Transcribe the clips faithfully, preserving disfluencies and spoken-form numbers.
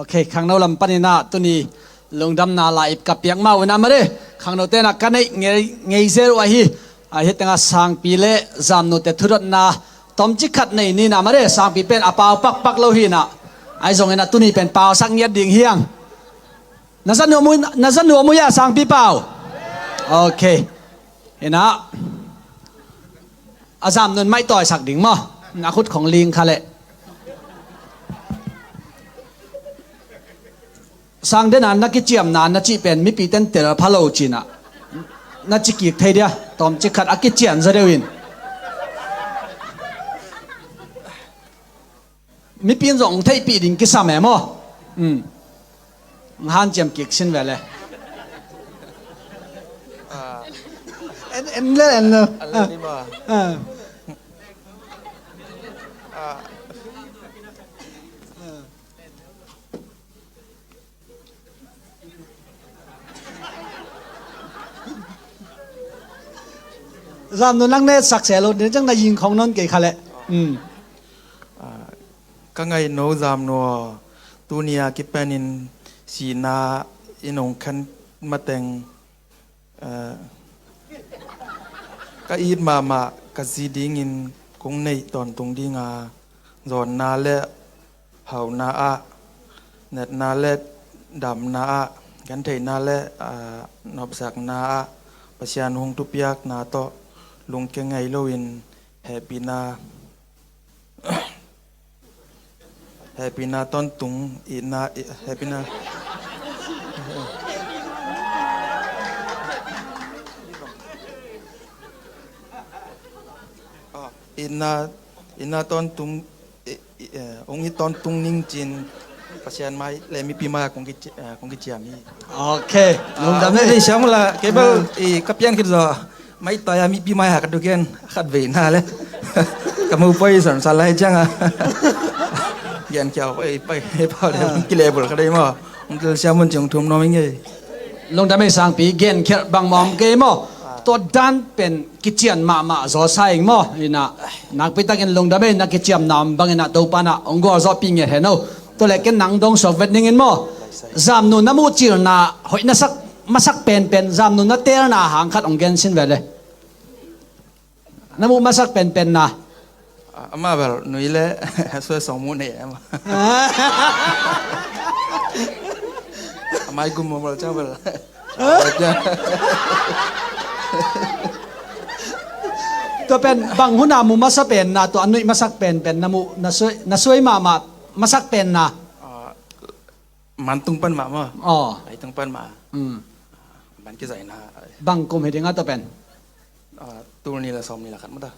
Ok, khangno lam panin ah tuni lungdamna la ip ka piak mah uh inah mare. Khangnote inah ka neih ngei, ngei zel uh ahi. Ahi tengah sangpi le zamnute thudotna tomcik khat nei ni inah mare. Sangpi pen a pau pakpak lo hi inah. Ahi zongin ah tuni pen pausak ngiat ding hi hang. Na za nuam uh, na za nuam uh hia sangpi pau? Ok. Inah a zamnun maihtawisak ding maw? Na khut khong ling kha leh. Sang dena na kiciamna na cih pen mipi ten tel pha lo cinah na ci kik thei dia, tawmcik khat a kician zaw deuh in. Mipi in zong hong theihpih ding kisam e maw? Um. Hong hanciam kik sin ve le. Ah. En, en le, en le. A le ni maw? Ah. Ah. Zamnu nang ne sakse lo, ne ciang na ying khong non kei kha leh. Um. Ah, ka ngaihno zamnu aw, tuni a kipanin sihna in hong khen mateng, ah, ka it mahmah ka zi dingin kong neih tawntung ding a, zawnna le hauhna ah, natna le damna ah, gentheihna le, ah, nopsakna ah, Pasian hong thupiakna tawh lungkia ngei loin hehpihna, hehpihna tawntung, itna, i-, hehpihna, ah, itna, itna tawntung, i, i, eh, hong it tawntung ning cin Pasian mai le mipi mai ah kong kici-, eh, kong kiciam hi. Ok. Ah, lungdam hi. Siam la, kei bel, ah, i, ka pian khit zaw. Mai tai a mipi mai ah ka duken khat vei na le. Ka mu poi san sa lai ciang a. Gian kiau, ei, pai, ei, pau le, ah, kilebul ka dei maw. Hong tel siam mun ciang thum nuam ing ei. Lungdam ei sangpi, gen khialh bang mawm kei maw? Tua dan pen kician mahmah zaw sa ing maw? Inah, nakpi takin lungdam ei, na kiciamna om bang inah Topa inah hong gualzawhpih ngiat hen o. Tua le ken nang dong suak vet ning in maw? Zamnu na muhcilna hoih na sak, masak penpen, zamnu na teelna hang khat hong gen sin ve le. Na muh masak penpenna. Ah, amah bel nui le suai sawng muh nei amah. Ah. Amah i gum mawh bel ciang bel. Tua pen bang hun a muh masa penna, tua a nuih masak penpen na muh, na suai, na suai mahmah masak penna. Ah, man tung pan mah maw? Aw. Lai tung pan mah. Mm. Man kizaihna. Bang kum hi ding a tua pen? Ah, tul nih le sawm nih le khat mah ta.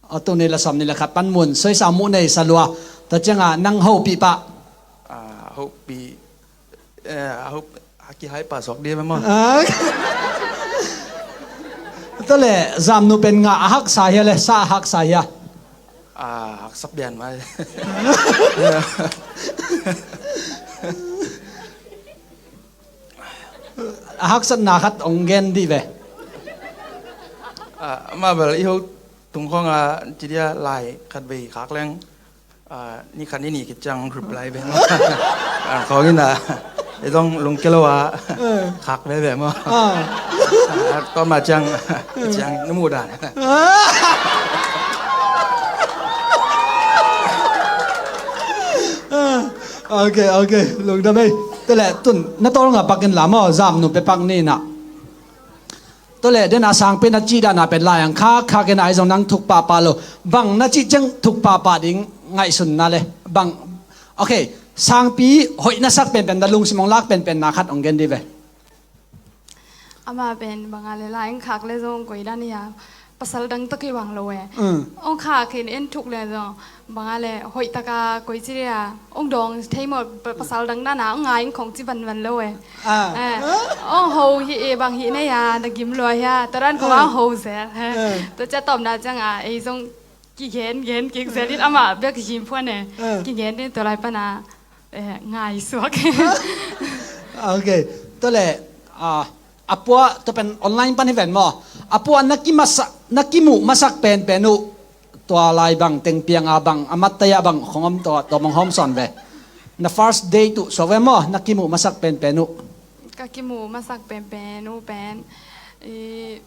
Aw, tul nih le sawm nih le khat pan mun, soisa muh nei sa lua. Tua ciangah nang hopih pah. Ah, hopih, eh, a hop-, a kihai pah suak dih mah maw? Ah. Tua le zamnu pen ngah a haksa hia le sa a haksa hia? Ah, haksa pian mai. A haksatna khat hong gen dih ve. Ah, amah bel i ho tung khawng a ci dia lai khat vei khak leng. Ah, ni khat ni nih khit ciang reply ve maw. Ah, khawng in a, i zong lungkia lo a, eh, khak veve maw. Ah. Ah, tawm mah ciang, ciang na muh dan. Ah. Ah, ok, ok. Lungdam ei. Tua le tun na tawlnga pakin la maw, zamnu pe pak ni na. Tua le dena sangpi na cih dana pen lai ang khak khak in a, i zong nang thuk pahpah lo. Bang na cih ciang thuk pahpah ding ngaihsun na le. Bang, ok, sangpi hoih na sak penpen, na lungsim hong lak penpen na khat hong gen dih ve. Amah pen bang a le lai ang khak le zong koi dan ia pasal dang tak i wang lo e. Mm. Hong khak in en thuk le zong bang a le hoih taka koi ci dia hong dawng thei maw, pa-, pasal dang dana hong ngai in khong ci vanvan lo e. Ah. Eh, hong ho hi e, bang hi nei a, na gim lua hia, tua dan khong, ah, hong ho zel. Eh. Eh. Tua cia tawpna ciang a, ei zong kigen, gen kik zel in amah bek him phuan e. Eh. Kigen in tua lai pana, eh, ngai suak. Ok. Tua le, ah, a pua, tua pen online pan hi ven maw? A pua na kimasa, na kimuh masak penpen uh. Tua lai bang teng piang a bang, a mat tai a bang, khong om tua, tua mong hom sawn ve. Na first date uh suak ve maw, na kimuh masak penpen uh? Ka kimuh masak penpen uh pen, i,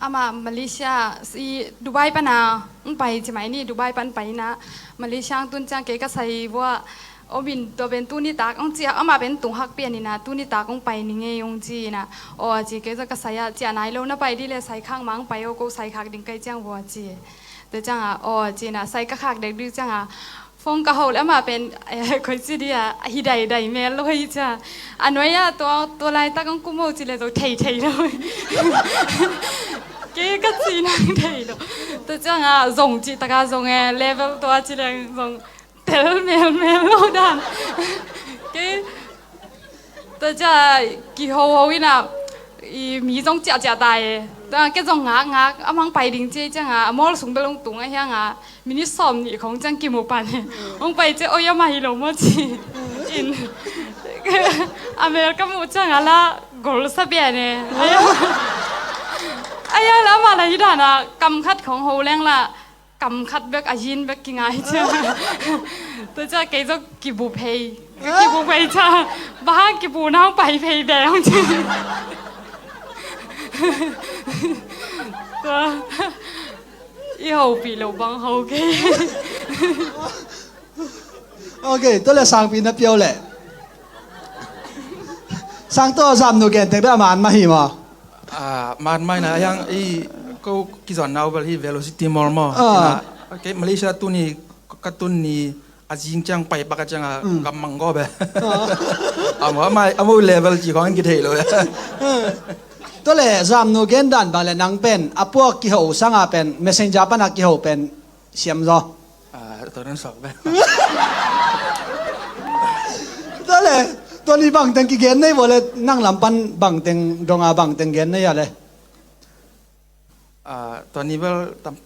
ama Malaysia, i, Dubai pana hong pai ci mai ni, Dubai pan pai ina, Malaysia hong tun ciang kei ka sai vua, om in tua pen tuni tak hong ci a, ama pen tung hak pian ina, tuni tak hong pai ni ngei hong ci ina, aw ci kei zong ka sai a, ci a nai lo na pai di le sai khak ma hong pai aw, ko sai khak ding kai ciang vua ci. Tua ciang a, aw ci ina, sai ka khak dek ding ciang a, phone ka ho le ama pen, eh, khoi ci di a, a hi dai dai mel lo hi cia. A nuai a tua, tua lai tak hong kum ho ci le zo thei thei lo. Kei ka ci nang thei lo. Tua ciang a, zong ci tak a zong e, level tua ci le zong tel mel mel lo dan. Kei Tua cia kiho ho ina, i mi zong ciahciah ta e. Tua ke zong ngak ngak, a mang pai ding ci ciang a, a mawl sung bel hong tung a hiang a, minit sawm nih khong ciang kimu pan e. Hong pai ci, oi, ama hi lo maw ci. In. A mel ka mu ciang a la gol sa pian e. Ai a, ai a la ama la hi dan a, kam khat khong ho leng la, kam khat bek a yin bek kingai cia. Tua cia kei zong kibu phei. Kibu phei cia. Bang hang kibu nang pai phei beng cia. Tua i hopih lo bang ho kei. Ok, tua le sangpi na piau le. Sang tua zamnu gen tek bek a man mah hi maw? Ah, man mai na, a hiang i ko kizon nau bel hi Velocity Mall maw. Ah. Ina, okay, Malaysia tuni, ka tun ni a zing ciang pai pak a ciang a, mm, kam mang go be. Ah. Amo, amai, amo level ci khong kithei lo ya. Ah. Tua le zamnu gen dan bang le nang pen, a puak kiho sang a pen, messenger pan a kiho pen, siam zaw. Ah, tua nan sok be. Tua le, tua ni bangteng kigen nei vua le, nang lam pan bangteng, dong a bangteng gen nei a le. Ah, tua ni bel tam,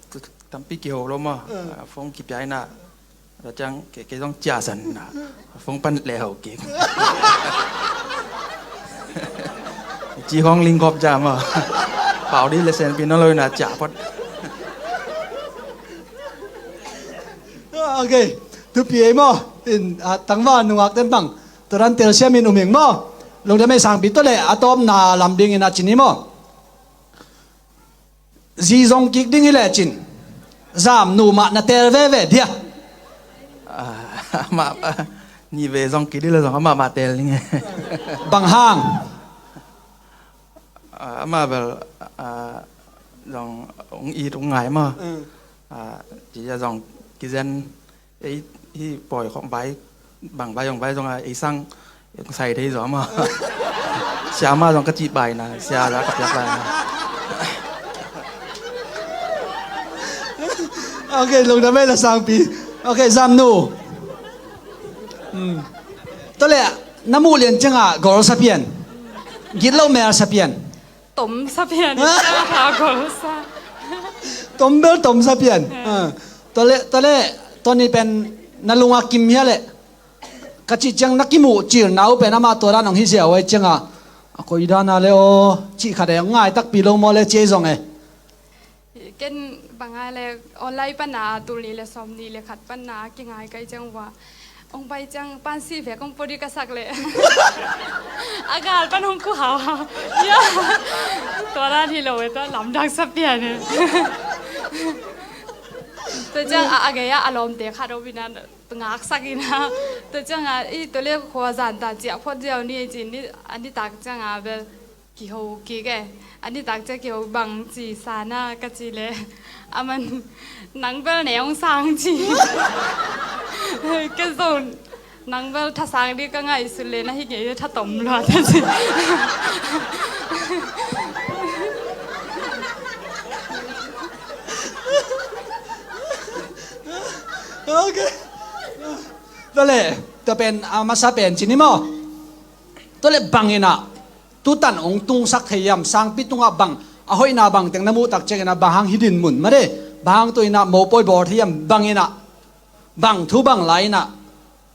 tampi kiho lo maw. Ah, phone kipia ina. Tua ciang, kei, kei zong cia san na. Phone pan le ho kik. Ci khong ling kop cia maw. Pau di le sen pi no lo ina cia pot. Ah, ok. Thupi ei maw. In, ah, tangva nungak ten bang. Tua dan telsiam in um ing maw. Lungdam ei sangpi tua le a tawpna lam ding in a ci ni maw. Zi zong kik ding hi le cin. Zamnu mah na tel veve dia. Ah, amah, ah, ni ve zong kik ding le zong amah mah tel ding e. Bang hang. Ah, amah bel, ah, zong ung it ung ngai maw. Mm. Ah, ci a zong kizen ei, hih pawi khong vai, bang vai zong vai zong a ei sang, sai thei zaw maw. Sia mah zong ka cih bai na, sia za ka piak bai na. Ok, lungdam ei la sangpi. Ok, zamnu. Hmm. Tua le, na muh lian ciang a gol sa pian. Gitloh mel sa pian. Tom sa pian, ah, gol sa. Tom bel tom sa pian. Ah. Ah. Tua le, tua le, tua ni pen na lung a kim hia le. Ka cih ciang na kimuh cil nau pen amah tua dan hong hi zia uh ei ciang a. A koi dan a le aw, cih khat e, ngai takpi lo maw le ci ei zong e. Ken bang a le online pan a tul nih le sawm nih le khat pan a kingai kai ciang uh a. Hong pai ciang pansi vek hong pua ding ka sak leh. A gal pan hong ku hau hau. Ya. Tua dan hi lo e, tua lamdang sa pian e. Tua ciang a, a gei a, a lawmte khat om ina, ngaksak ina. Tua ciang a, i tua le khua zan ta ciah phot ziau ni ci ni, a nitak ciang a bel. Kiho kik e. A nitak ciang kiho bang ci sa na ka ci le. A man nang bel ne hong sang ci. Ka zon nang bel tha sang ding ka ngaihsut le na hi ngei tha tom lua ta ci. Ok. Tua le, tua pen, a masa pen ci ni maw. Tua le bang ina. Tutan hong tungsak thei hiam, sangpi tungah bang, a hoihna bangteng na muh tak ciangin a bang hang hidin mun, made, bang hang tu inah mopawi bawl thei hiam, bang inah, bang thu bang lai inah,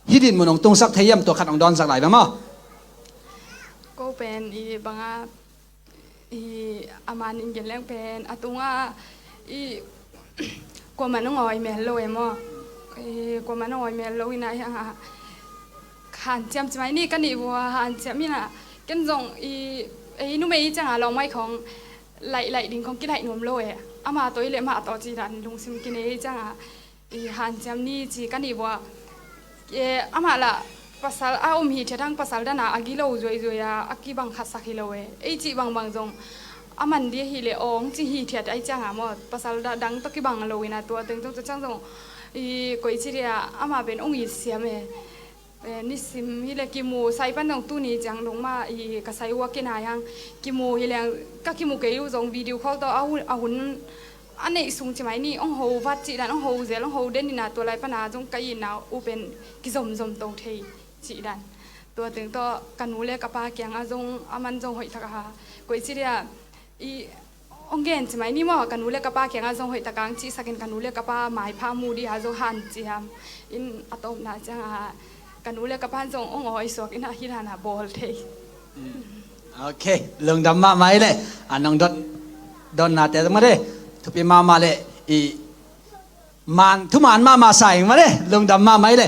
hidin mun hong tungsak thei hiam, tua khat hong dawnsak lai bang maw? Ko pen i banga, i a man in gen leng pen, a tungah i kuaman hong awi mel lo e maw? Kuaman a ngawi mel lo ina hiang a hanciam ci mai ni ka nih vua hanciam ina ken zong i ei numei i cianga lawng mai khong laih laih ding khong kilaih nuam lo e. Ama tawh i le mah tawh ci dan lungsim kinei i cianga i hanciam ni ci ka nih vua. Amah lah pasal a um hi thiat hang pasal dana a gilo zuaizuai a a kibang khatsak hi lo e. Ei cih bangbang zong a man dia hi le awng ci hi thiat ai cianga maw pasal dang tawh kibang lo ina tua teng zong tua ciang zong i koici dia amah pen ong it siam e. Nisim hi le kimu sai pan zong tuni ciang dong mah i ka sai uak kinai hang kimu hi leng ka kimu kei uh zong video call tawh a hun a neih sung ci mai ni ong ho vat cih dan ong ho zel ong ho den ina tua lai pana zong ka itna uh pen kizomzom to thei cih dan. Tua teng tawh ka nu le ka pa kianga zong a man zong hoih tak a koici dia i ong gen ci mai ni maw ka nu le ka pa kianga zong hoih tak ang cihsakin ka nu le ka pa maipha mu dia zong han ci ham in a tawpna cianga ka nu le ka pa zong ong awi suak ina hi lana bawl thei. Ok, lungdam mahmah i le a nong dot dotnate zong mah de thupi mahmah le i man thuman mahmah sa ing mah de lungdam mahmah i le